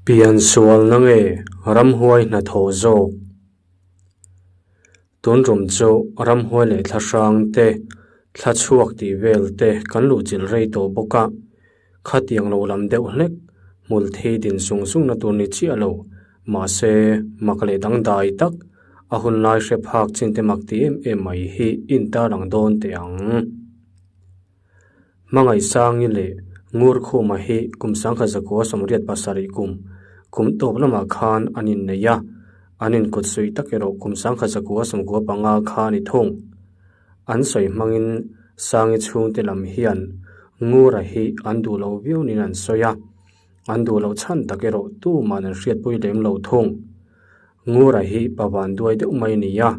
Piansualna nge ramhuai hnathawh zawk? Tun tum chu ramhuai leh thla hrang te, thla chhuak tih vel te kan luhchilh rei tawh bawk a, khatiang lo lam deuh hlek hmul thi din sung sungna tur ni chiah lo, mahse mak leh dangdai tak a hun lai hre phak chin te mak ti em em mai hi intarlang dawn teh ang. Hmangaihsangi leh Ngurkhuma hi kum 1987 kum kum tawp lamah khan an innei a, an inkut suih tak erawh kum 1995 kha a ni thung. An sawi hmangin Sangi chhungte lam hian Ngura hi an duh lo viau niin an sawi a, an duh loh chhan tak erawh tuman an hriatpui lem lo thung. Ngura hi pa vanduai deuh mai a ni a,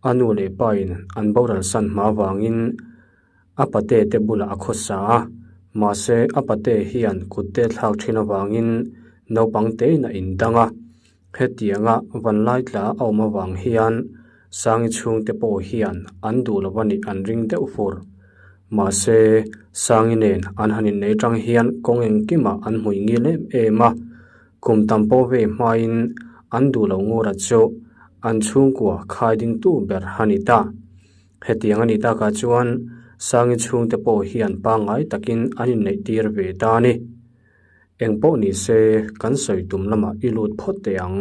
a nu leh pain an boral san hma vangin A pate te bulah a khawsa a, mahse a pate hian kut te thlak thin avangin naupang tein a indang a. Hetianga vanlai tla a awm avang hian Sangi chhungte pawh hian an duh lo a nih an ring deuh fur. Mahse Sangi nen an han innei tang hian kawng engkimah an hmui ngil em em a, kum tam pawh ve hmain an duh lo ngura chu an chhungkua khai dingtu ber a ni ta. Hetiang a nih takah chuan Sangi chhungte pawh hian pangngai takin an inneih tir ve ta a ni. Eng pawh ni se kan sawi tum lamah i lut phawt teh ang.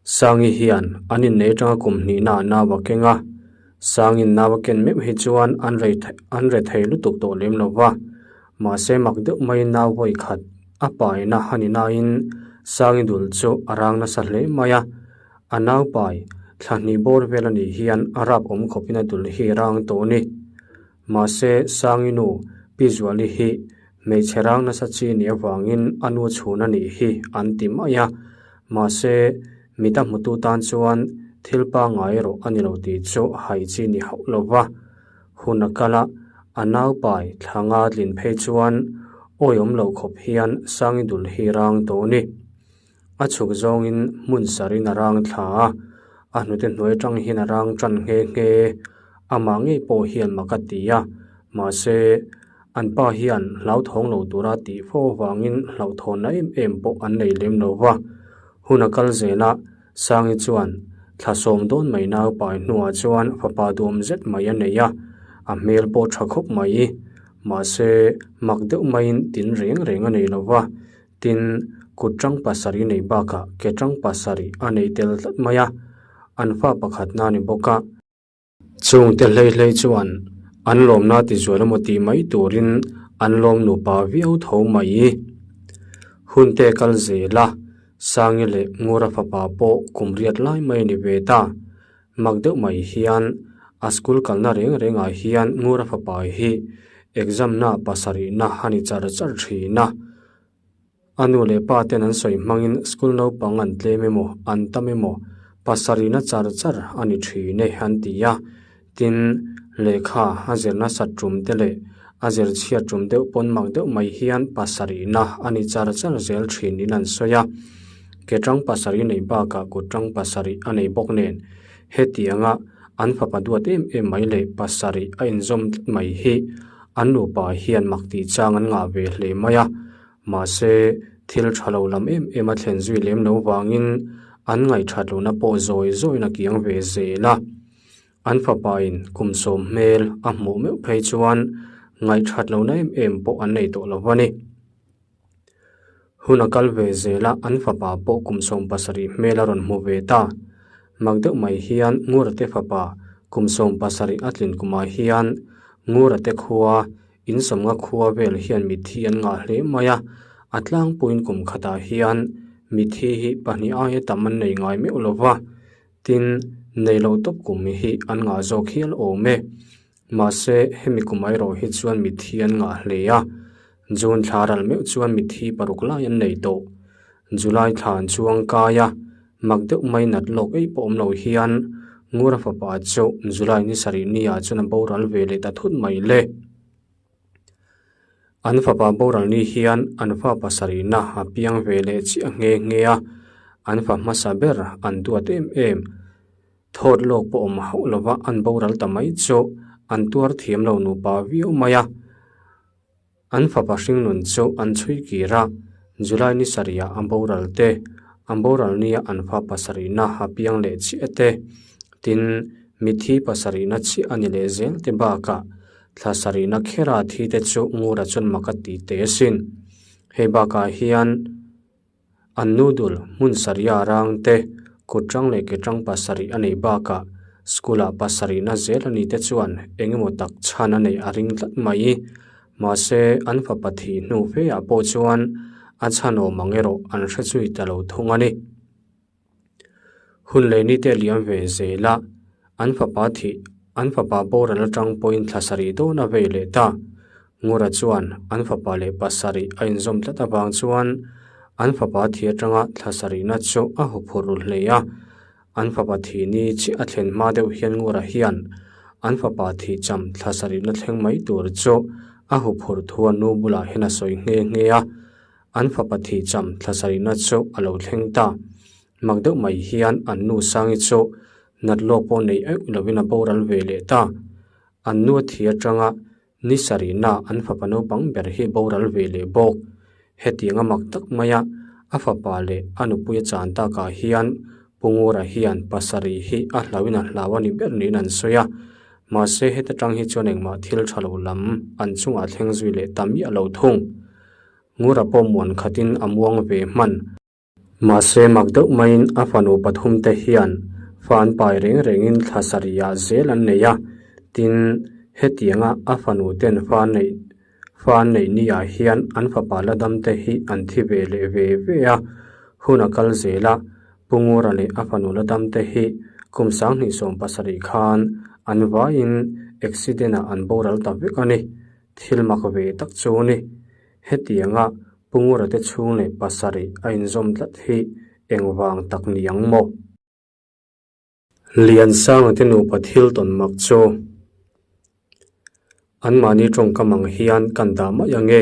Sangi hian an inneih atanga kum hnihna ah nau a keng a, Sangi'n nau a ken meuh hi chuan an rei an re thei lutuk tawh lem lo va, mahse mak deuh maiin nau vawi khat a paina a ni nain Sangi dul chu a rang nasa hle mai a, A naupai, thla hnih bawr vel a nih hian a rap awm khawpin a dul hi rang tawh a ni. Mahse, Sangi nu, Pi Zuali hi hmeichhe rang nasa chi nih avangin a nu chhun a nih hi an ti mai a. Mahse, mita hmutu tan chuan thil pangngai erawh a ni lo tih chu hai chi ni hauh lo va. Hun a kal a, a naupai thla nga tlin phei chuan awiawm loh khawp hian Sangi dul hi rang tawh a ni. A chhuk zawngin hmun sarin a rang thla a, a hnute hnuai atang hian a rang tan nghe nghe. Amah ngei pawh hian mak a ti a, mahse an pa hian hlauthawng lo tura tih fo avangin hlauhthawnna em em pawh an nei lem lo va. Hun a kal zel a, Sangi chuan thla sawm dawn mai naupai hnuah chuan fapa duam zet mai a nei a, a hmel pawh tha khawp mai. Mahse mak deuh maiin tin reng reng a nei lo va. Tin, kut tang pasarih nei bakah ke tang pasarih a nei tel tlat mai a, an fa pakhat na ni bawk a. Chungte hlei hlei chuan an lawmna ti zual emaw tih mai turin an lawm nupa viau tho mai. Hunte kal zel a, Sangi leh Ngura fapa pawh kum riat lai mai a ni ve ta. Mak deuh mai hian a school kalna reng rengah hian Ngura fapa hi exam na pasarihna a ni char char thin a. A nu leh pa ten an sawi hmangin school naupang an tlem emaw an tam emaw pasarihna char char a ni thin e an ti a. Tin, lehkha a zir nasat tum te leh a zir chhiat tum deuh pawn mak deuh mai hian pasarihna a ni char char zel thin in an sawi a. Ke tang pasarih nei bakah kut tang pasarih a nei bawk nen hetianga an fapa duat em em mai leh pasarih a inzawm tlat mai hi an nupa hian mak tih chang an ngah ve hle mai a. Mahse, thil tha lo lam em em a thlen zui lem lo vangin an ngaihthat lohna pawh zawi zawiin a kiang ve zel a. An fapain kum sawm hmel a hmuh meuh phei chuan ngaihthat lohna em em pawh an nei tawh lo va ni. Hun a kal ve zel a, an fapa pawh kum 70 hmel a rawn hmu ve ta. Mak deuh mai hian Ngurate fapa kum 70 a tlin kumah hian Ngurate khua insawmnga khua vel hian mitthi an ngah hle mai a, a tlangpuiin kum khatah hian mitthi hi pahnih aia tam an nei ngai meuh lo va. Tin, nei lo tawp kum hi an ngah zawk hial awm e. Mahse, hemi kum erawh hi chuan mitthi an ngah hle a. June thla ral meuh chuan mitthi paruk lai an nei tawh. July thla an chuang kai a, mak deuh mai nat lawk ei pawh awm lo hian Ngura fapa chu July ni sarih ni ah chuan a boral ve leh ta thut mai le. An fapa boral ni hian an fa pasarihna a piang ve leh chiah nghe nghe a, an fa hmasa ber an duat em em. Thawt lawk pawh awm hauh lova an boral ta mai chu an tuar thiam lo nupa viau mai a. An fapa hringnun chu an chhui kir a, July ni sarihah a boral te, a boral nia an fa pasarihna a piang leh chiah te, tin, mithi pasarihna chiah a ni leh zel te bakah thla sarihna khera thi te chu Ngura chuan mak a ti teh asin. Hei bakah hian an noodle hmun sarih a rang te, kut tang leh ke tang pasarih a neih bakah school ah pasarihna zel a ni te chuan eng emaw tak chhan a neih a ring tlat mai. Mahse, an fapa thih hnu feah pawh chuan a chhan awm ang erawh an hre chui ta lo thung a ni. Hun leh nite liam ve zel a, an fapa thih an fapa boral atang pawhin thla sarih dawn a vei leh ta. Ngura chuan an fapa leh pasarih a inzawm tlat avang chuan an fapa thih atanga thla sarihna chu a huphurh ru hle a. An fapa thih ni chiah a thlen hma deuh hian Ngura hian an fapa thih cham thla sarihna thleng mai tur chu a huphurh thu a nu bulah hian a sawi nghe nghe a. An fapa thih cham thla sarihna chu a lo thleng ta. Mak deuh mai hian an nu Sangi chu nat lawk pawh nei auh lovin a boral ve leh ta. An nu a thi atanga ni sarihna an fapa naupang ber hi boral ve leh bawk. Hetiang a mak tak maia a fapa leh a nupui a chan takah hian Pu Ngura hian pasarih hi a hlauhin a hlau a ni ber niin an sawi a. Mahse heta tang hi chuan engmah thil tha lo lam an chungah thleng zui leh ta miah lo thung. Ngura pawh muan khatin a muang ve hman. Mahse mak deuh maiin a fanu pathum te hian fa an pai reng rengin thla sarihah zel an nei a, tin hetianga a fanu ten fa neih fa an neih ni ah hian an fapa la dam te hi an thi ve leh ve ve a, hun a kal zel a, Pu Ngura leh a fanu la dam te hi kum 2017 khan an vaiin accident ah an boral ta vek a ni. Thil mak ve tak chu ni. Hetianga Pu Ngura te chhung leh pasarih a inzawm tlat hi engvang tak ni ang maw? Liansanga te nupa thil tawn mak chu anmahni tawngkam ang hian kan dah mai ang e.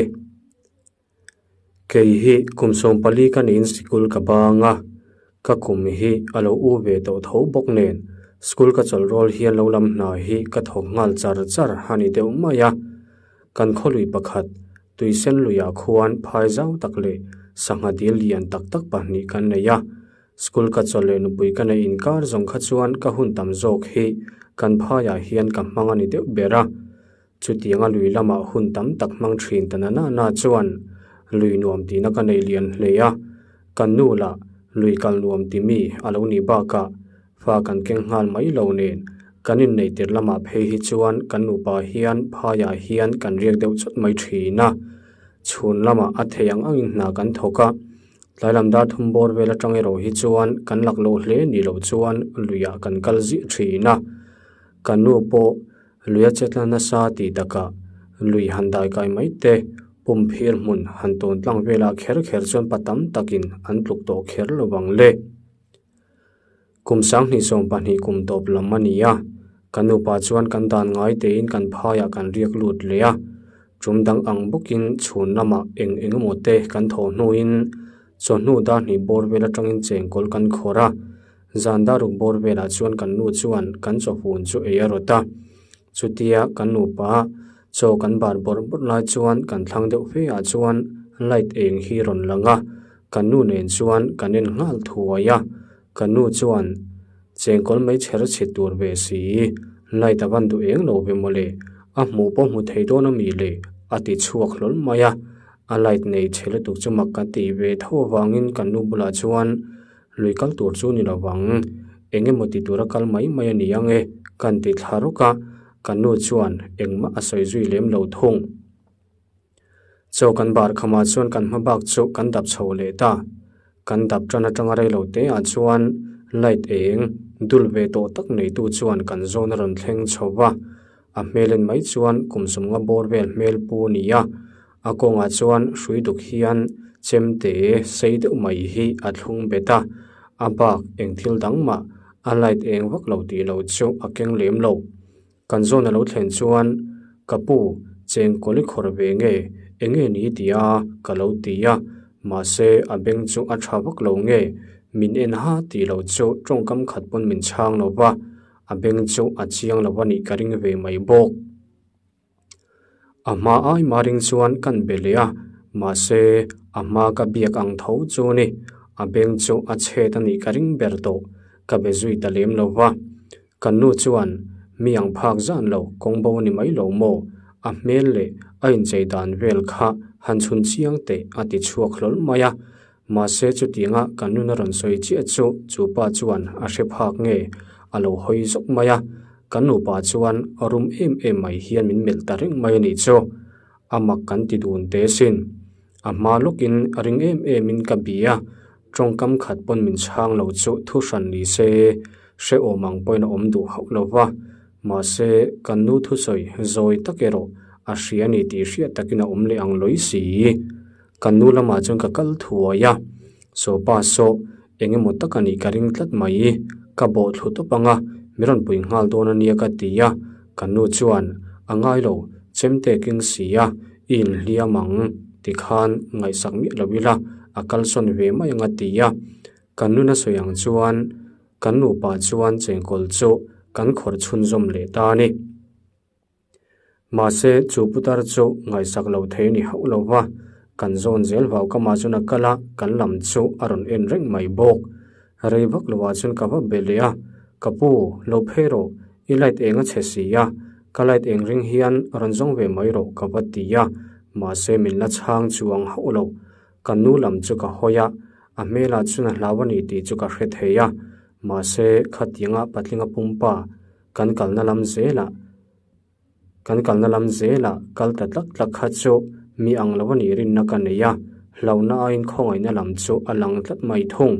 Kei hi kum 14 ka niin sikul ka bang a, ka kum hi a lo u ve tawh tho bawk nen school ka chawlh rual hian lo lam hna hi ka thawk nghal char char a ni deuh mai a. Kan khawlui pakhat Tuisen luiah khuan phai zau tak leh sangha dil lian tak tak pahnih kan nei a. School ka chawlh leh nupui ka neih inkar zawng kha chuan ka hun tam zawk hi kan phaiah hian ka hmang a ni deuh ber a. Chutianga lui lamah hun tam tak hmang thin ta na na chuan lui nuam tihna ka nei lian hle a, kan nu lah lui kal nuam ti mi a lo nih bakah fa kan keng nghal mai lo nen kan inneih tir lamah phei hi chuan kan nupa hian phaiah hian kan riak deuh chawt mai thin a, chhun lamah a thei ang angin hna kan thawk a, tlai lam dar thum bawr vel atang erawh hi chuan kan lak loh hle nih loh chuan luiah kan kal ziah thin a, kan nu pawh Lui a chetla nasa tih takah lui han dai kai mai te, pum phir hmun han tawn tlang velah kher kher chuan pa tam takin an tluk tawh kher lo vang le. Kum 2020 kum tawp lam a ni a, kan nupa chuan kan dan ngai tein kan phaiah kan riak lut leh a, tum dang ang bawkin chhun lamah eng eng emaw te kan thawh hnuin chawhnu dar hnih bawr vel atangin chengkawl kan khawrh a, Zan daruk bawr velah chuan kan nu chuan kan chawhun chu ei a rawt a, chutia kan nupa chaw kan bar bawrh bawrh lai chuan kan thlang deuh fe ah chuan light eng hi rawn lang a, kan nu nen chuan kan en nghal thuai a, kan nu chuan chengkawl mai chher chhit tur ve si, light a van duh eng lo ve mawle, a hmuh pawh hmu thei dawn a mi le a ti chhuak hlawl mai a, a light nei chhe lutuk chu mak ka tih ve tho avangin kan nu bulah chuan Lui kal tur chu ni lovang, eng emaw ti tura kal mai mai a ni ang e, kan ti thla rawk a, ka nu chuan engmah a sawi zui lem lo thung. Chaw kan bar khamah chuan kan hma bak chu kan dap chho leh ta. Kan dap tan atanga rei lo te ah chuan light eng dul ve tawh tak neitu chuan kan zawn a rawn thleng chho va, a hmel en mai chuan kum sawmnga bawr vel hmel pu a ni a, A kawngah chuan hrui duk hian chemte sei deuh mai hi a thlung bet a, a bak eng thil dang mah a light eng vak lo tih loh chu a keng lem lo. Kan zawn a lo thlen chuan ka pu chengkawl i khawr ve nge eng nge ni ti a ka lo ti a, mahse a beng chu a tha vak lo nge min en ha tih loh chu tawngkam khat pawn min chhang lo va, a beng chu a chiang lo a nih ka ring ve mai bawk. A hma ai ma ring chuan kan be leh a, Mahse, a hma ka biak ang tho chu ni, a beng chu a chhet a nih ka ring ber tawh, ka be zui ta lem lo va. Kan nu chuan mi ang phak zan lo kawng bo a ni mai lo maw? A hmel leh a inchei dan vel kha han chhun chiang teh a ti chhuak hlawl mai a. Mahse chutianga kan nun a rawn sawi chiah chu chu pa chuan a hre phak nge a lo hawi zawk mai a. Kan nupa chuan rum em em mai hian min melh ta reng mai a nih chu. A mak kan ti dun teh sin. A hma lawkin ring em emin ka bi a, tawngkam khat pawn min chhang lo chu thu hran ni se, hrehawm ang pawhin a awm duh hauh lo va. Mahse, kan nu thusawi zawi tak erawh a hria ni tih hriat takin a awm leh ang lawi si. Kan nu lamah chuan ka kal thuai a, Sawpa saw eng emaw tak a nih ka ring tlat mai, ka bawh thlu tawp ang a, mi rawn pui nghal dawn a nia ka ti a, kan nu chuan a ngai lo, chemte keng si a, i inhliam ang tikhan ngaihsak miah lo ila a kalsawn ve mai ang a ti a, kan nuna sawi ang chuan kan nupa chuan chengkawl chu kan khawrh chhunzawm leh ta a ni. Mahse, chu putar chu ngaihsak lo thei a ni hauh lo va, kan zawn zel vau ka mah chuan a kal a, kan lam chu a rawn en reng mai bawk. Rei vak lovah chuan ka va be leh a, Ka pu, lo phei rawh, i light eng a chhe si a, ka light eng ring hian rawn zawng ve mai rawh ka va ti a, mahse min la chhang chuang hauh lo. Ka nu lam chu ka hawi a, a hmelah chuan a hlau a ni tih chu ka hre thei a, mahse khatianga patlinga pumpa Kan kalna lam zelah kan kalna lam zelah kal ta tlak tlak kha chu mi ang lo a nih rinna ka nei a, hlauhna aiin khawngaihna lam chu a lang tlat mai thung.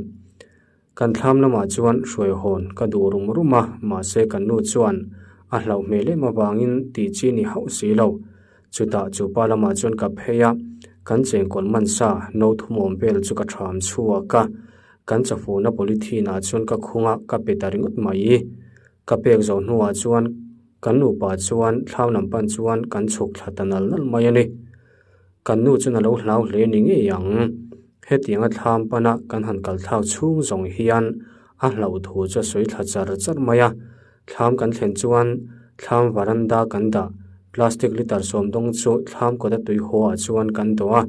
Kan thlam lamah chuan hruaihawn ka duh rum rum a, mahse kan nu chuan a hlauh hmel em avangin tih chi ni hauh si lo. Chutah chu pa lamah chuan ka phei a, kan chengkawl man sa no thumawm vel chu ka tham chhuak a, Kan chafuna polythene ah chuan ka khung a, ka pe ta ringawt mai. Ka pek zawh hnuah chuan kan nupa chuan thlau lam pan chuan kan chhuk thla ta nal nal mai a ni. Kan nu chuan a lo hlau hle ni ngei ang. Hetianga thlam pana kan han kal thlak chhung zawng hian a hlauh thu chu a sawi thla char char mai a. Thlam kan thlen chuan thlam varanda kan dah plastic litre sawmdawng chu thlam kawta tui haw ah chuan kan dawh a,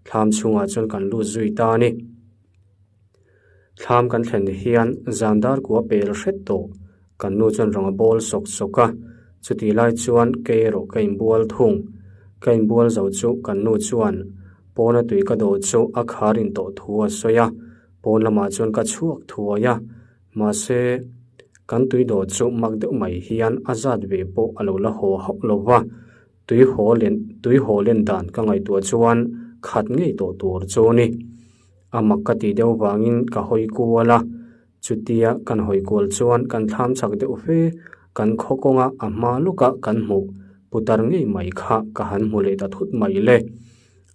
thlam chhungah chuan kan lut zui ta a ni. Thlam kan thlen hian zan dar kua pel hret tawh kan nu chuan rawng a bawl sawk sawk a, chutih lai chuan kei erawh ka inbual thung. Ka inbual zo chu kan nu chuan pawna tui ka dawh chu a khar in tawh thu a sawi a, pawn lamah chuan ka chhuak thuai a, mahse kan tui dawh chu mak deuh mai hian a zat ve pawh a lo la haw hauh lo va, tui haw len tui haw len dan ka ngaihtuah chuan khat ngei tawh tur chu a ni. A mak ka tih deuh vangin ka hawi kual a, chutia kan hawi kual chuan kan thlam chak deuh fe, kan khaw kawnga a hma lawka kan hmuh putar ngei mai kha ka han hmu leh ta thut mai le.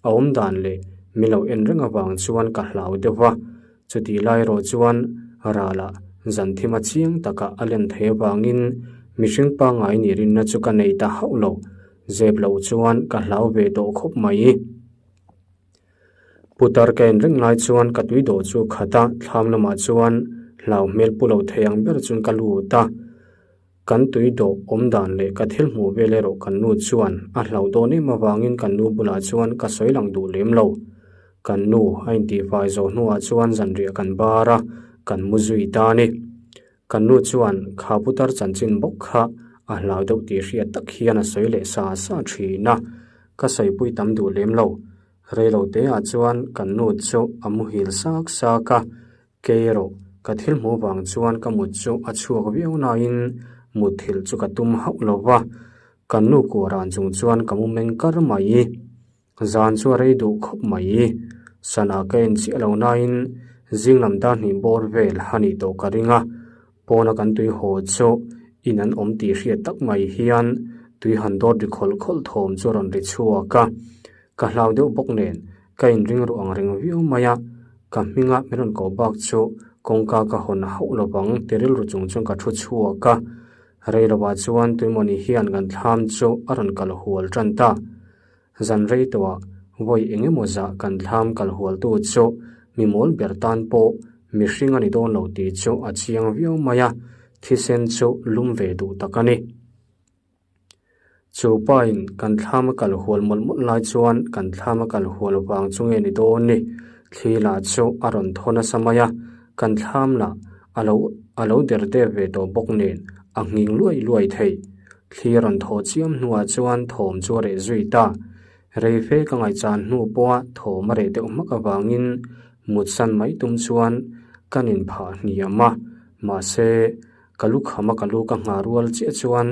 A awm dan leh min lo en reng avang chuan ka hlau deuh va, chutih lai erawh chuan ralah zan thim a chiang taka a len theih avangin mihring pangngai nih rinna chu ka nei ta hauh lo, zep loh chuan ka hlau ve tawh khawp mai. Putar ka en reng lai chuan ka tui dawh chu khat a, thlam lamah chuan hlau hmel pu lo thei ang ber chuan ka lut a. Kan tui dawh awm dan leh ka thil hmuh vel erawh kan nu chuan a hlauh dawn em avangin kan nu bulah chuan ka sawi lang duh lem lo. Kan nu a intihfai zawh hnuah chuan zanriah kan bar a, kan mu zui ta a ni. Kan nu chuan kha putar chanchin bawk kha a hlau deuh tih hriat tak hian a sawi leh sa sa thin a, ka sawipui tam duh lem lo. Reilo te ah chuan kan nu chu a muhil sak sak a, kei erawh ka thil hmuh vang chuan ka mut chu a chhuak viau nain mutthilh chu ka tum hauh lo va, kan nu kuah ran chung chuan ka mu meng kar mai. Zan chu a rei duh khawp mai. Sana ka en chiah lo nain zing lam dar hnih bawr vel a nih tawh ka ring a, pawna kan tui haw chu in an awm tih hriat tak mai hian tui han dawt ri khawlh khawlh thawm chu a rawn ri chhuak a. Ka hlau deuh bawk nen ka inring ruh ang reng viau mai a, ka hminga min rawn koh bak chu kawngka ka hawn hauh lovang ti rilru chung chuan ka thu chhuak a. Rei lovah chuan tuimawni hian kan thlam chu a rawn kal hual tan ta. Zan rei tawhah vawi eng emaw zah kan thlam kal hualtu chu mi mawl ber tan pawh mihring a ni dawn lo tih chu a chiang viau mai a, thisen chu lum ve duh tak a ni. Chu pain kan thlam a kal hual mawlh mawlh lai chuan kan thlam a kal hual vang chu nge ni dawn ni? Thli lah chu a rawn thaw nasa mai a, kan thlam lah a lo a lo der der ve tawh bawk nen a nghing luai luai thei. Thli a rawn thaw chiam hnuah chuan thawm chu a reh zui ta. Rei fe ka ngaihchan hnu pawha thawm a reh deuh hmak avangin mutsan mai tum chuan kan inphah hniam a, mahse, Ka lu kham a ka lu ka nghah rual chiah chuan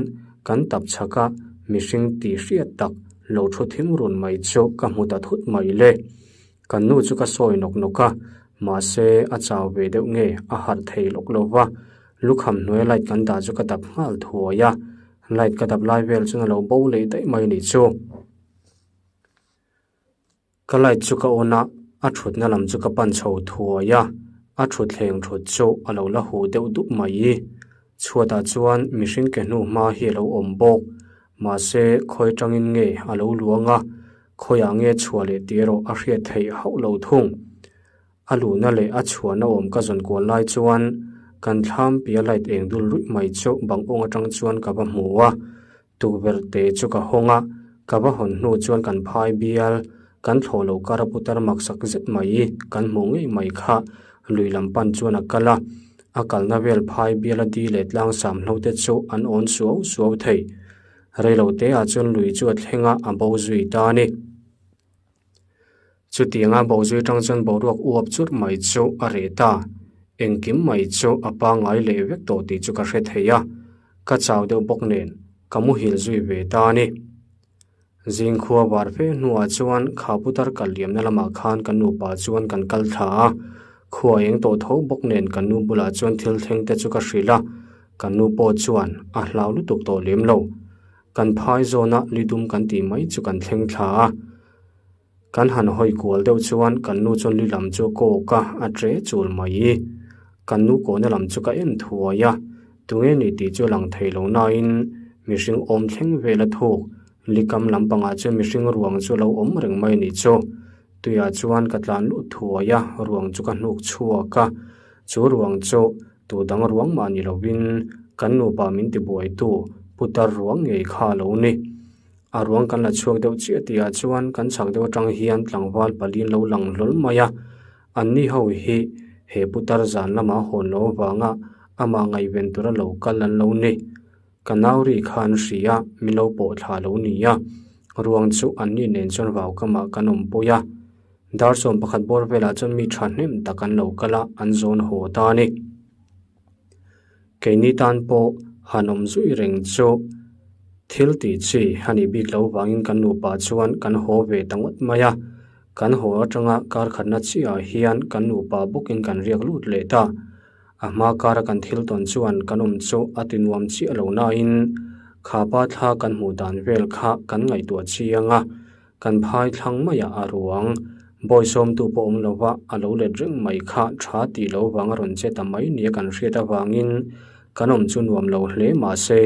kan tap chhak a, mihring tih hriat tak lo thu thim run mai chu ka hmu ta thut mai le. Kan nu chu ka sawi nawk nawk a, mahse a chau ve deuh nge a harh thei lawk lo va, lukham hnuaia light kan dah chu ka dap nghal thuai a, light ka dap lai vel chuan a lo bo leh daih mai ni chu. Ka light chu ka on a, a thutna lam chu ka pan chho thuai a, a thutthleng thut chu a lo la huh deuh dup mai. Chhuatah chuan mihring ke hnu hma hi a lo awm bawk, mahse khawi tangin nge a lo luang a, khawiah nge chhuah leh tih erawh a hriat theih hauh lo thung. A luhna leh a chhuahna awm ka zawn kual lai chuan kan thlam piah light eng dul ruih mai chu bang awng atang chuan ka va hmu a, Tukverh te chu ka hawng a, ka va hawn hnu chuan kan phai bial, kan thlawh loh kar a putar maksak zet mai kan hmuh ngei mai kha lui lam pan chuan a kal a, a kalna vel phai bial a di leh tlang sam hlo te chu an awn suau suau thei. Reilo te ah chuan lui chu a thleng a, a bo zui ta a ni. Chutianga bozui atang chuan boruak uap churh mai chu a reh ta. Engkim mai chu a pangngai leh vek tawh tih chu ka hre thei a, ka chau deuh bawk nen ka muhil zui ve ta a ni. Zingkhua var fe hnuah chuan kha putar kal liamna lamah khan ka nupa chuan kan kal thla a, khua eng tawh tho bawk nen ka nu bulah chuan thil thleng te chu ka hrilh a, ka nu pawh chuan a hlau lutuk tawh lem lo. Kan phai zawna lidum kan tih mai chu kan thleng thla a. Kan han hawi kual deuh chuan kan nu chuan li lam chu kawk a, a tre chul mai. Kan nu kawhna lam chu ka en thuai a, tunge ni tih chu a lang thei lo nain mihring awm thleng vel a thuk. Li kam lampangah chuan mihring ruang chu a lo awm reng mai a nih chu. Tuiah chuan ka tlan lut thuai a, ruang chu ka hnuk chhuak a. Chu ruang chu tu dang ruang mah ni lovin kan nupa min tibuaitu putar ruang ngei kha a lo ni. A ruang kan la chhuak deuh chiah tihah chuan kan chhak deuh atang hian tlangval pali an lo lang hlawl mai a, anni ho hi he putar zan lama hawn loh avanga amah ngaihven tura lo kal an lo ni. Ka nau ri kha an hria a, min lo pawh thla lo ni a, ruang chu anni nen chuan vaukamah kan awmpui a. Dar 11 bawr velah chuan mi thahnem tak an lo kal a, an zawn haw ta a ni. Keini tan pawh han awm zui reng chu thil tih chi a nih bik loh vangin kan nupa chuan kan haw ve ta ngawt mai a. Kan haw atanga kar khatna chiahah hian kan nupa bawkin kan riak lut leh ta. A hma kara kan thil tawn chuan kan awm chu a ti nuam chiah lo nain khapa thla kan hmuh dan vel kha kan ngaihtuah chiang a. Kan phai thlang maiah a ruang. Bawi sawmtu pawh awm lova a lo let reng mai kha tha tih lo vang a rawn che ta mai nia kan hriat avangin kan awm chu nuam lo hle mahse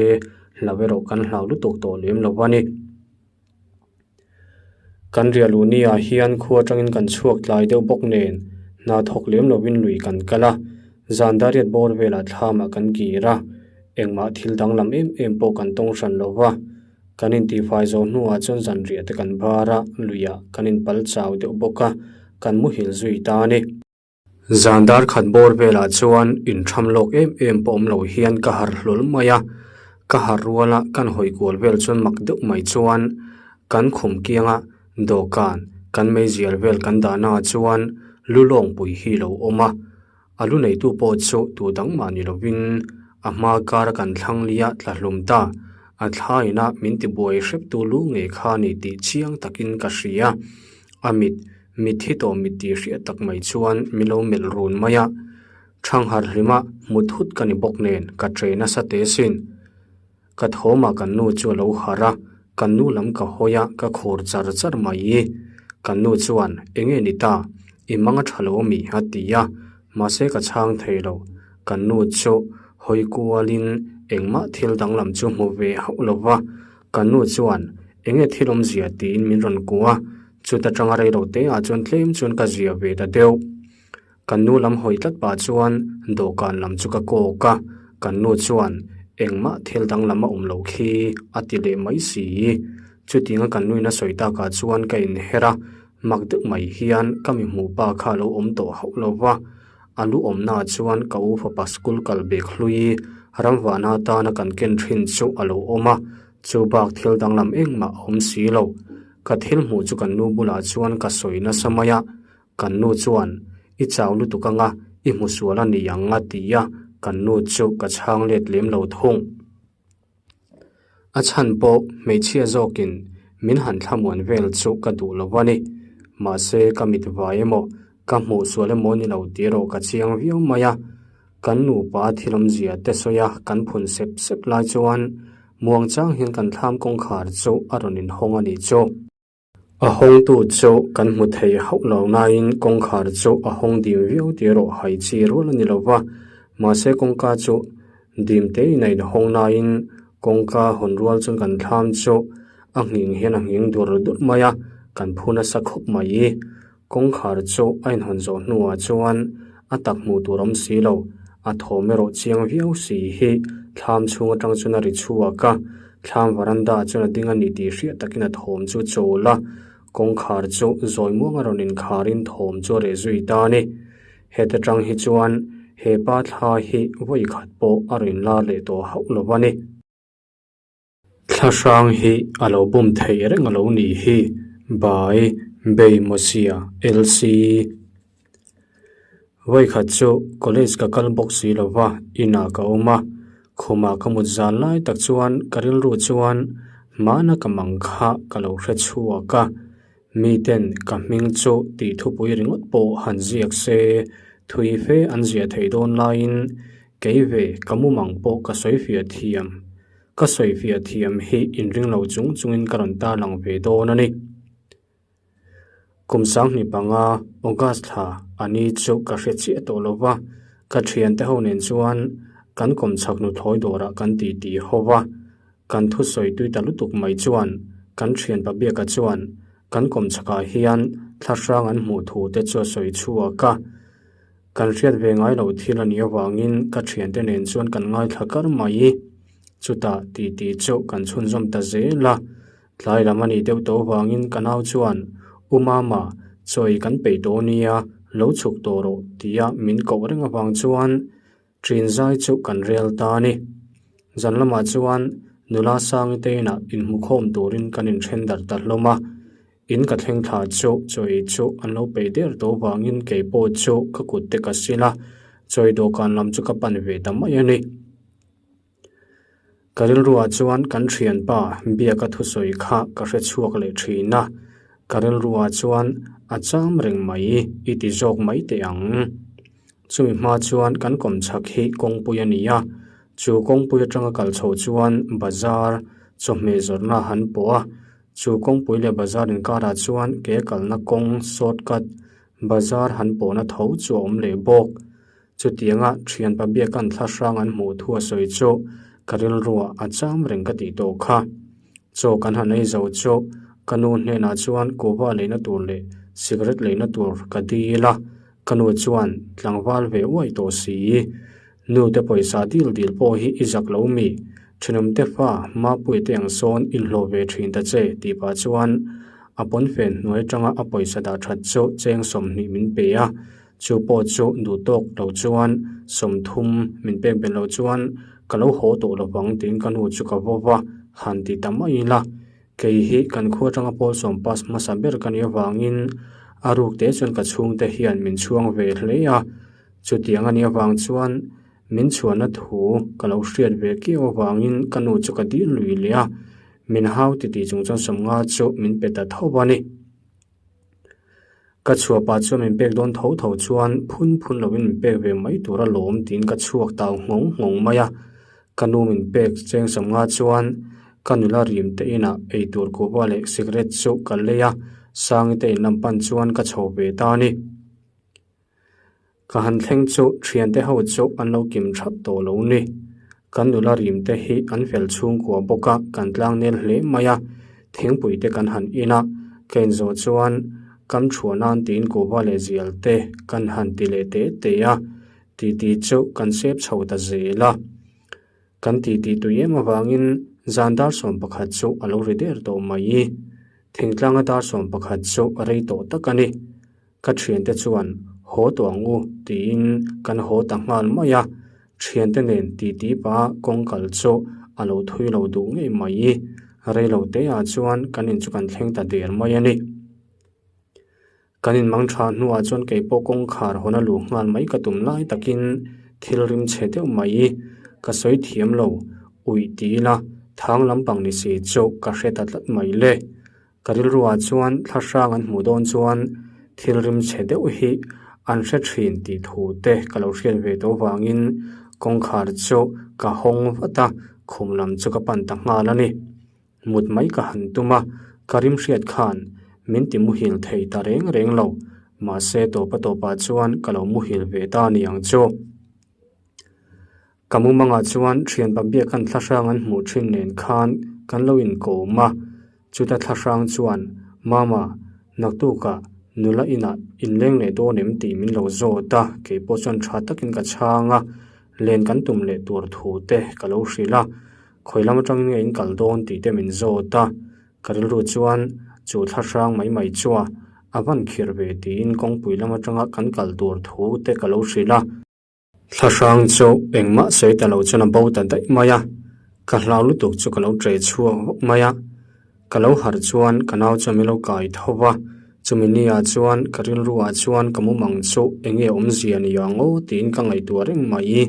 hlau erawh kan hlau lutuk tawh lem lo a ni. Kan riah luh niah hian khua atangin kan chhuak tlai deuh bawk nen hna thawk lem lovin lui kan kal a, zan dariat bawr velah thlamah kan kir a, engmah thil danglam em em pawh kan tawng hran lo va. Kan intihfai zawh hnuah chuan zanriah te kan bar a, luiah kan inpal chau deuh bawk a, kan muhil zui ta a ni. Zan dar khat bawr velah chuan intham lawk em em pawh awm lo hian ka harh hlawl mai a, ka harh ruala kan hawi kual vel chuan mak deuh mai chuan kan khum kianga dawhkan kan meizial vel kan dahnaah chuan lu lawngpui hi lo awm a, A lu neitu pawh chu tu dang mah ni lovin a hma kara kan thlang lia tla hlum ta. A thlaina min tibuai hreptu lu ngei kha ni tih chiang takin ka hria. A mit, mitthi tawh mit tih hriat tak mai chuan min lo melh run mai a. Thangharh hlima hmu thut ka ni bawk nen ka tre nasa teh sin. Ka thawmah kan nu chu a lo harh a, kan nu lam ka hawi a, ka khur char char mai. Kan nu chuan, Enge ni ta? I mang a tha lo ami? a ti a, mahse ka chhang thei lo. Kan nu chu hawi kualin engmah thil danglam chu hmu ve hauh lo va. Kan nu chuan, Enge thil awmzia? tiin min rawn kuh a, chuta tanga rei lo te ah chuan tlem chuan ka zia ve ta deuh. Kan nu lam hawi tlat pah chuan dawhkan lam chu ka kawk a, kan nu chuan Engmah thil danglam a awm loh khi a ti leh mai si. Chutianga kan nuin a sawi takah chuan ka inher a, mak deuh mai hian ka mi hmuh pa kha a lo awm tawh hauh lo va. A lu awmnaah chuan ka u fapa school kal bek hlui ramvahna atana kan ken thin chu a lo awm a, chu bak thil danglam engmah a awm si lo. Ka thil hmuh chu kan nu bulah chuan ka sawi nasa mai a, Kan nu chuan, I chau lutuk anga i hmu sual a ni ang a ti a, kan nu chu ka chhang let lem lo thung. A chhan pawh hmeichhia zawkin min han thlamuan vel chu ka duh lo a ni. Mahse ka mit vai emaw, ka hmuh sual emaw ni lo tih erawh ka chiang viau mai a. Kan nupa thil awmzia te sawi a kan phun sep sep lai chuan muangchang hian kan thlam kawngkhar chu a rawn inhawng a nih chu. A hawngtu chu kan hmu thei hauh lo nain kawngkhar chu a hawng dim viau tih erawh hai chi rual a ni lo va, mahse kawngka chu dim tein a inhawng nain kawngka hawn rual chuan kan thlam chu a nghing hian a nghing dur dur mai a, kan phu nasa khawp mai. Kawngkhar chu a inhawn zawh hnuah chuan a tak hmuh tur awm si lo, a thawm erawh chiang viau si hi thlam chhung atang chuan a ri chhuak a, thlam varanda ah chuan a ding a ni tih hriat takin a thawm chu chawl a, kawngkhar chu zawi muang a rawn inkharin thawm chu a reh zui ta a ni. Heta tang hi chuan he pa thla hi vawi khat pawh a rawn inlar leh tawh hauh lo a ni. Thla hrang hi a lo bum theih reng a lo nih hi by Beimosia LC. Vawikhat chu college ka kal bawk si lo va, inah ka awm a, khumah ka mut zan lai tak chuan ka rilru chuan hmana ka mang kha ka lo hre chhuak a, miten ka hming chu tih thupui ringawt pawh han ziak se thui fe an ziah theih dawn laiin kei ve ka mumang pawh ka sawi fiah thiam. Ka sawifiah thiam hi inring lo chung chungin ka rawn tarlang ve dawn a ni. Kum sanghnih panga August thla a ni chu ka hre chiah tawh lo va, ka thiante ho nen chuan kan kawmchhak nuthlawi dawrah kan titi ho va, kan thusawi tui ta lutuk mai chuan kan thianpa Biaka chuan kan kawmchhakah hian thla hrang an hmuh thu te chu a sawi chhuak a. Kan hriat ve ngai loh thil a nih avangin ka thiante nen chuan kan ngaithla kar mai. Chutah titi chu kan chhunzawm ta zel a, tlai lam a nih deuh tawh avangin ka nau chuan, U Mama, chawi kan peih tawh nia, lo chhuk tawh rawh tia min koh reng avang chuan ṭin zai chu kan rel ta a ni. Zan lamah chuan nula Sangi te inah inhmukhawm turin kan inṭhen darh ta hlawm a. In ka thleng thla chu chawi chu an lo peih der tawh vangin kei pawh chu ka kut te ka sil a, chawi dawhkan lam chu ka pan ve ta mai a ni. Ka rilruah chuan kan thianpa biaka thusawi kha ka hre chhuak leh thin a, ka rilruah chuan a cham reng mai i ti zawk mai teh ang. Chumi hma chuan kan kawmchhak hi kawngpui a ni a, chu kawngpui atanga kal chho chuan bazar chawhmeh zawrhna han pawh a, Chu kawngpui leh bazar inkarah chuan ke kalna kawng, short cut, bazar han pawhna tho chu a awm leh bawk. Chutianga thianpa biakan thla hrang an hmuh thu a sawi chu ka rilruah a cham reng ka tih tawh kha. Chaw kan han ei zo chu ka nu hnenah chuan kuhva leina tur leh cigarette leina tur ka dil a, ka nu chuan tlangval ve uai tawh si. Nu te pawisa dil dil pawh hi i zak lo mi? Thenawm te fa Mapuia te ang sawn inhlawh ve thin ta che tih pah chuan a pawnfen hnuai atanga a pawisa dah that chu cheng 20 min pe a, chu pawh chu duh tawk lo chuan 30 min pek belh loh chuan ka lo haw tawh lovang tiin ka nu chu ka vaw va, han ti ta mai ila. Kei hi kan khua atanga pawl sawm pass hmasa ber ka nih avangin a ruk te chuan ka chhungte hian min chhuang ve hle a. Chutiang a nih avang chuan min chhuahna thu ka lo hriat ve kiau avangin ka nu chu ka dil lui leh a, min hau titih chung chuan 50 chu min pe ta tho a ni. Ka chhuah pah chuan min pek dawn tho tho chuan phun phun lovin min pek ve mai tur alawm tiin ka chhuak tau nghawng nghawng mai a. Ka nu min pek cheng 50 chuan ka nula rim te inah eitur kuhva leh cigarette chu ka lei a, Sangi te in lam pan chuan ka chho ve ta a ni. Ka han thleng chu thiante ho chu an lo kim thap tawh lo ni. Kan nula rim te hi an fel chhungkua bawk a, kan tlang nel hle mai a, thingpui te kan han in a, ka inzawh chuan kam thuah nan tiin kuhva leh zial te kan han ti leh te te a, titi chu kan sep chho ta zel a. Kan titi tui em avangin zan dar 11 chu a lo ri der tawh mai. Thingtlanga dar 11 chu a rei tawh tak a ni. Ka thiante chuan haw tawh ang u tiin kan haw ta nghal mai a, thiante nen titi pa kawng kal chu a lo thui lo duh ngei mai. Rei lo te ah chuan kan in chu kan thleng ta der mai a ni. Kan in mang tha hnuah chuan kei pawh kawngkhar hawn a luh nghal mai ka tum lai takin thil rim chhe deuh mai. Ka sawi thiam lo, uih ti ila thang lampang ni si chu ka hre ta tlat mai le. Ka rilruah chuan thla hrang an hmuh dawn chuan thil rim chhe deuh hi an hre thin tih thu te ka lo hriat ve tawh vangin kawngkhar chu ka hawng vat a, khum lam chu ka pan ta nghal a ni. Mut mai ka han tum a, ka rim hriat khan min ti muhil thei ta reng reng lo, mahse tawpa tawpah chuan ka lo muhil ve ta a ni ang chu. Ka mumangah chuan thianpa biakan thlahrang an hmuh thin nen khan kan lo inkawm a, chuta thlahrang chuan Mama, naktukah nula inah inleng leh dawn em tih min lo zawt a, kei pawh chuan tha takin ka chhang a, len kan tum leh tur thu te ka lo hrilh a, khawi lam atangin nge in kal dawn tih te min zawt a, ka rilru chuan chu thlahrang mai mai chua a van khirh ve tiin kawngpui lam atanga kan kal tur thu te ka lo hrilh a. Thlahrang chu engmah sawi ta lo chuan a bo ta daih mai a, ka hlau lutuk chu ka lo ṭe chhuak vak mai a. Ka lo harh chuan ka nau chuan min lo kai tho va, chumi ni ah chuan ka rilru ah chuan ka mumang chu eng nge awmzia ni ang aw tiin ka ngaihtuah reng mai.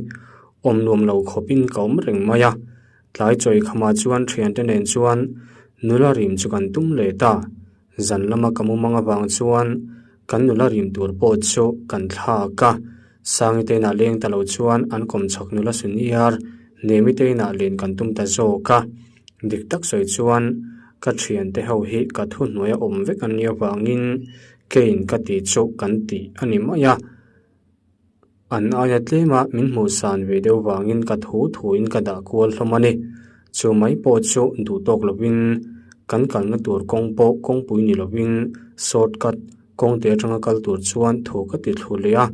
Awm nuam lo khawpin ka awm reng mai a, tlai chawi khamah chuan ṭhiante nen chuan nula rim chu kan tum leh ta. Zan lama ka mumang avang chuan kan nula rim tur pawh chu kan thlak a, Sangi te inah leng ta lo chuan an kawm chhak nula suniar Nemi te inah len kan tum ta zawk a. Dik tak sawi chuan ka thiante ho hi ka thuhnuai a awm vek an nih avangin keiin ka tih chu kan tih a ni mai a. An aia tlema min hmuh san ve deuh vangin ka thu thuin ka dah kual hlawm a ni. Chu mai pawh chu duh tawk lovin kan kalna tur kawng pawh kawngpui ni lovin short cut kawngte atanga kal tur chuan thu ka ti thlu leh a.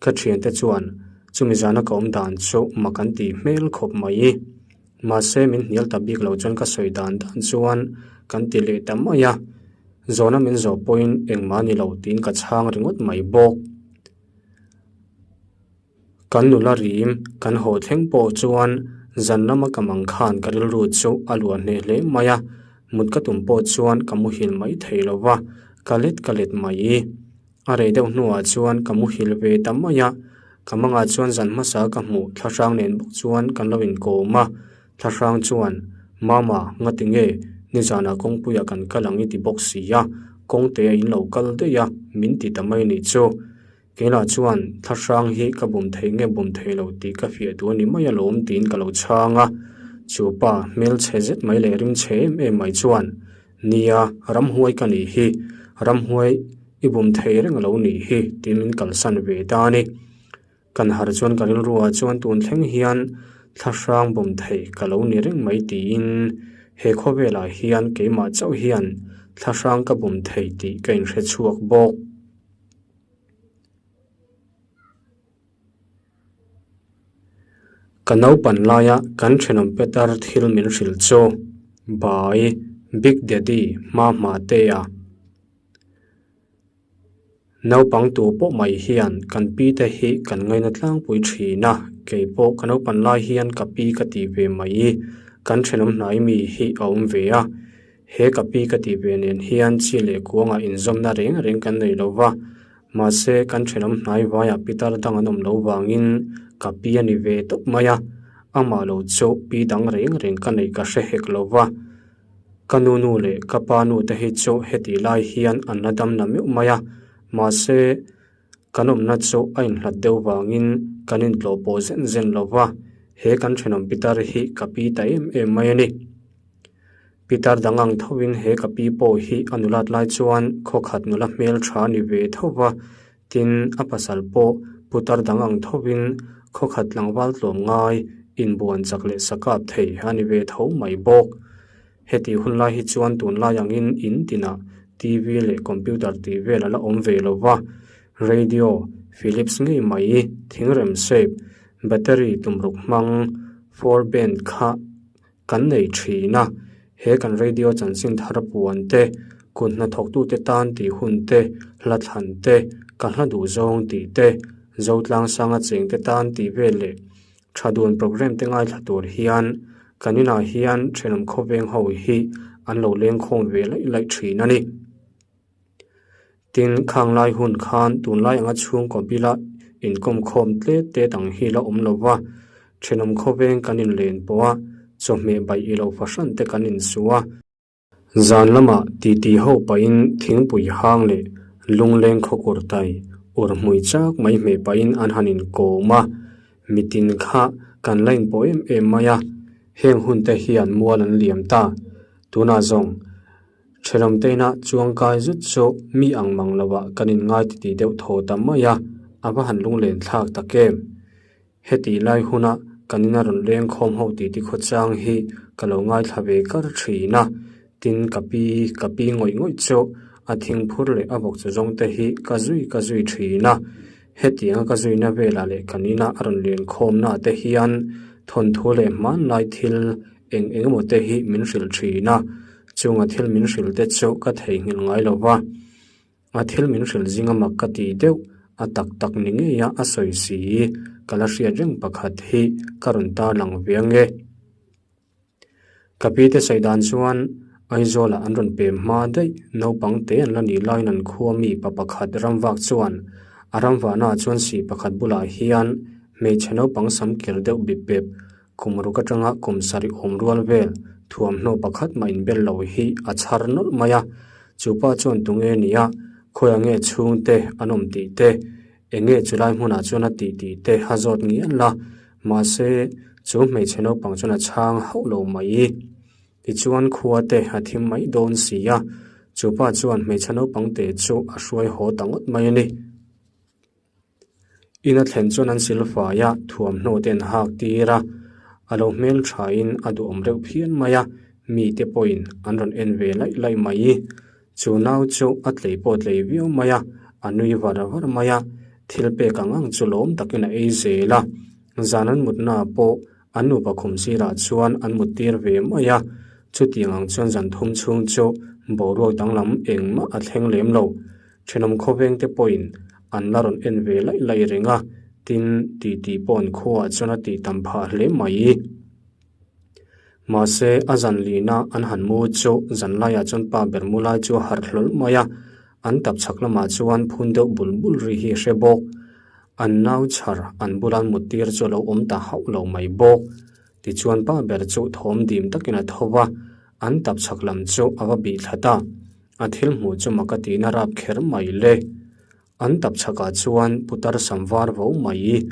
Ka thiante chuan chumi zana ka awm dan chu mak an tih hmel khawp mai. Mahse min hnial ta bik lo chuan ka sawi dan dan chuan kan ti leh ta mai a. Zawhna min zawh pawhin engmah ni lo tiin ka chhang ringawt mai bawk. Kan nula rim kan haw thleng pawh chuan zan lama ka mang khan ka rilru chu a luah hneh hle mai a, mut ka tum pawh chuan ka muhil mai thei lo va, ka let ka let mai. A rei deuh hnuah chuan ka muhil ve ta mai a, ka mangah chuan zan hmasa ka hmuh thlahrang nen bawk chuan kan lo inkawm a, thlahrang chuan, Mama, ngati nge nizanah kawngpuiah kan kal ang i ti bawk si a, kawngte a in lo kal daih a, min ti ta mai nih chu. Keilah chuan thlahrang hi ka bum thei nge bum thei lo tih ka fiah duh a ni mai alawm tiin ka lo chhang a. Chu pa hmelchhe zet mai leh rimchhe em em mai chuan, Nia, ramhuai ka nih hi, ramhuai i bum thei reng lo nih hi tiin min kalsan ve ta a ni. Kan harh chuan ka rilruah chuan tun thleng hian thlahrang bum thei ka lo ni reng mai tiin he khawvelah hian keimah chauh hian thlahrang ka bum thei tih ka inhre chhuak bawk. Ka naupan laia kan thenawm Peter thil min hrilh chu Bai Big Daddy hma hma te a. Naupang tu pawh mai hian kan pi te hi kan ngaina tlangpui thin a, kei pawh ka naupan lai hian ka pi ka tih ve mai kan thenawm hnai mi hi a awm ve a. He ka pi ka tih ve nen hian chi leh kuangah inzawmna reng reng kan nei lo va, mahse kan thenawm hnai vaiah pitar dang an awm lo vangin ka pi a ni ve tawp mai a, amah lo chu pi dang reng reng ka neih ka hre hek lo va. Ka nu nu leh ka pa nu te hi chu hetih lai hian an la dam na meuh mai a, mahse kan awmna chu a inhlat deuh vangin kan intlawh pawh zen zen lo va, he kan thenawm pitar hi ka pi ta em em mai a ni. Pitar dang ang thovin he ka pi pawh hi a nulat lai chuan khawkhat nula hmel tha a ni ve tho va, tin a pasal pawh putar dang ang thovin khawkhat tlangval tlawm ngai inbuan chak leh sakap thei a ni ve tho mai bawk. Hetih hun lai hi chuan tunlai angin in tinah TV leh computer tih vel a la awm ve lo va, radio, Philips ngei mai, thingrem shape, battery tumruk hmang, Four band kha kan nei thin a, he kan radio chanchin thar puan te, kut hnathawktute tan tih hun te, hla thlan te, ka hla duh zawng tih te, Zotlang sanga chengte tan tih vel leh tha dun programme te ngaithla tur hian kan inah hian thenawm khawveng ho hi an lo lengkhawm ve laih laih thin a ni. Tin, khang lai hun khan tunlai anga chhungkaw bila inkawm khawm tlet tlet ang hi la awm lo va, thenawm khawveng kan inlen pawh a, chawhmeh baih i lo fahran te kan insu a. Zan lamah titi ho pahin thingpui hang leh lungleng khawkur tai ur hmui chak mai hmeh pahin an han inkawm a, mitin kha kan la inpawh em em mai a, heng hun te hian mual an liam ta. Tunah zawng. Thenawmteina chuangkai zut chu mi ang mang lovah kan inngai titi deuh thaw ta mai a, a va han lunglen thlak tak em? Heti lai huna kan ina rawn leng khawm ho titi khawchang hi ka lo ngaithla ve kar thin a, tin ka pi ka pi ngawih ngawih chu a thingphur leh a vawk chu zawng te hi ka zui ka zui thin a, hetianga ka zuina velah leh kan ina a rawn len khawmna te hian thawnthu leh hmanlai thil Eng eng emaw te hi min hrilh thin a, chunga thil min hrilh te chu ka theihnghilh ngai lo va. A thil min hrilh zinga mak ka ti deuh, a tak tak ni ngei a a sawi si, ka la hriat reng pakhat hi ka rawn tarlang ve ang e. Ka pi te sawi dan chuan Aizawlah an rawn pem hma daih, naupang te an la nih laiin an khua mi pa pakhat ramvak chuan a ramvahnaah chuan sih pakhat bulah hian hmeichhe naupang sam kir deuh bip bep Kum ruk atanga kum sarih awm rual vel thuamhnaw pakhat mah inbel lo hi a chhar nawlh mai a, chu pa chuan tunge nia, khawiah nge chhungte an awm tih te, enge chulai hmunah chuan a tih tih te a zawt ngial a, mahse chu hmeichhe naupang chuan a chhang hauh lo mai. Tichuan khua te a thim mai dawn si a, chu pa chuan hmeichhe naupang te chu a hruai haw ta ngawt mai a ni. Ina thlen chuan an silfai a, thuamhnaw te an hak tir a, a lo hmel thain a duhawm reuh phian mai a, mite pawhin an rawn en ve laih laih mai. Chu nau chu a tlei pawh tlei viau mai a, a nui var var mai a, thil pek ang ang chu lawm takin a ei zel a, zan an mutna pawh an nupa khum sirah chuan an mut tir ve mai a, chutiang ang chuan zan thum chhung chu boruak danglam engmah a thleng lem lo. Thenawm khawveng te pawhin an la rawn en ve laih laih reng a, tin titi pawh an khuaah chuan a tih tam phah hle mai. Mahse, a zan lihna an han mu chu zan laiah chuan pa ber mu lai chu a harh hlawl mai a, an tap chhak lamah chuan phun deuh bul bul ri hi a hre bawk. An nau chhar an bula an mut tir chu a lo awm ta hauh lo mai bawk. Tichuan pa ber chu thawm dim takin a tho va, an tap chhak lam chu a va bih thla ta. A thil hmuh chu mak a tihna rap kher mai le. An tap chhakah chuan putar sam var vo mai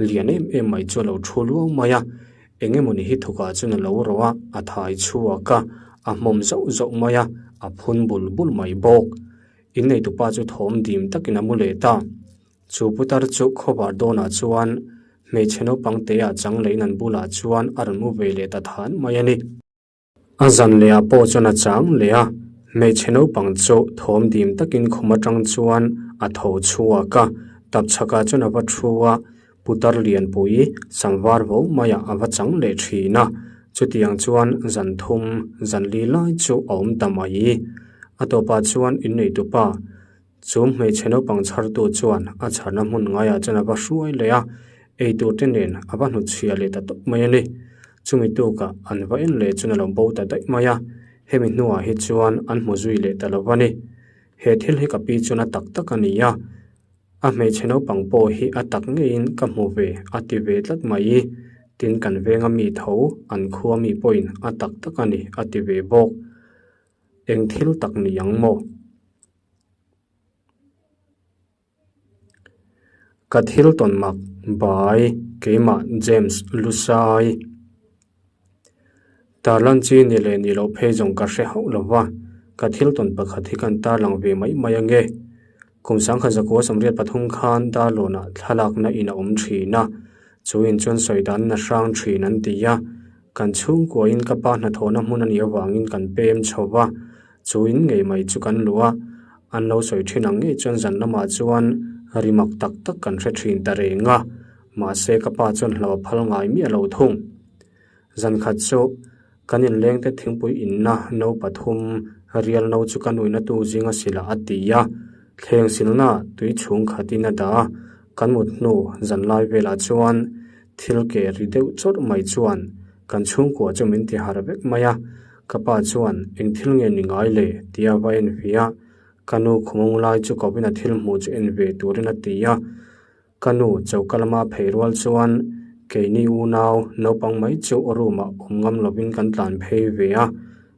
lian em em mai chu a lo thu luau mai a, eng emawni hi thukah chuan a lo rawh a, a thai chhuak a, a hmawm zauh zauh mai a, a phun bul bul mai bawk. Inneitupa chu thawm dim takin a mu leh ta. Chu putar chu khawvar dawnah chuan hmeichhe naupang teah chang leiin an bulah chuan a rawn mu ve leh ta than mai a ni. A zan leh ah pawh chuan a chang leh a, hmeichhe naupang chu thawm dim takin khum atang chuan a tho chhuak a, tapchhakah chuan a va thu a, putar lianpui sam var vo maiah a va chang leh thin a, chutiang chuan zan thum zan li lai chu a awm ta mai. A tawpah chuan inneitupa Chu hmeichhe naupang chhartu chuan a chharna hmun ngaiah chuan a va hruai leh a, eitur te nen a va hnutchhiah leh ta tawp mai a ni. Chumi tukah an va en leh chuan a lo bo ta daih mai a, hemi hnuah hi chuan an hmu zui leh ta lo va ni. He thil hi ka pi chuan a tak tak a ni a, a hmeichhe naupang pawh hi a tak ngeiin ka hmu ve a ti ve tlat mai. Tin, kan venga mi tho an khua mi pawhin a tak tak a ni a ti ve bawk. Eng thil tak ni ang maw? Ka thil tawn mak bai keimah James Lusai. Tarlan chi ni leh ni loh phei zawng ka hre hauh lo va, ka thil tawn pakhat hi kan tarlang ve mai mai ange. Kum sangkhat zakua sawmriat pathum khan Darlawnah thlalakna in a awm thin a, chu in chuan sawi dan a hrang thin an ti a, kan chhungkuain ka pa hnathawhna hmun a nih avangin kan pem chho va, Chu in ngei mai chu kan luh a, an lo sawi thin ang ngei chuan zan lamah chuan ri mak tak tak kan hre thin ta reng a, mahse ka pa chuan hlo a phal ngai miah lo thung. Zan khat chu kan inlengte thingpui inna no pathum rial no chu ka nuihna tu zinga silah a ti a, thleng silna tui chhung khatin a dah a, kan mut hnu zan lai velah chuan thil ke ri deuh chawrh mai chuan kan chhungkua chu min ti harh vek mai a, ka pa chuan eng thil nge ni ngai le tia va en ve a, ka nu khumung lai chu kovin a thil hmuh chu en ve turin a ti a. Ka nu choka lama phei rual chuan keini unau naupang mai chu room ah awm ngam lovin kan tlan phei ve a,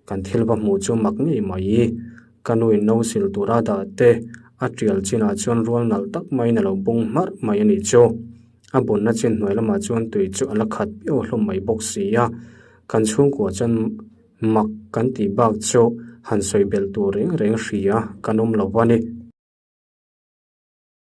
kan thil va hmuh chu mak ngei mai. Ka nu in no sil tura dah te a tial chinah chuan rual nalh tak maiin a lo bung hmarh mai a nih chu. A bunna chin hnuai lamah chuan tui chu a la khat piau hlawm mai bawk si a, kan chhungkua chuan mak kan tih bak chu han sawi belh tur reng reng hria kan awm lo a ni.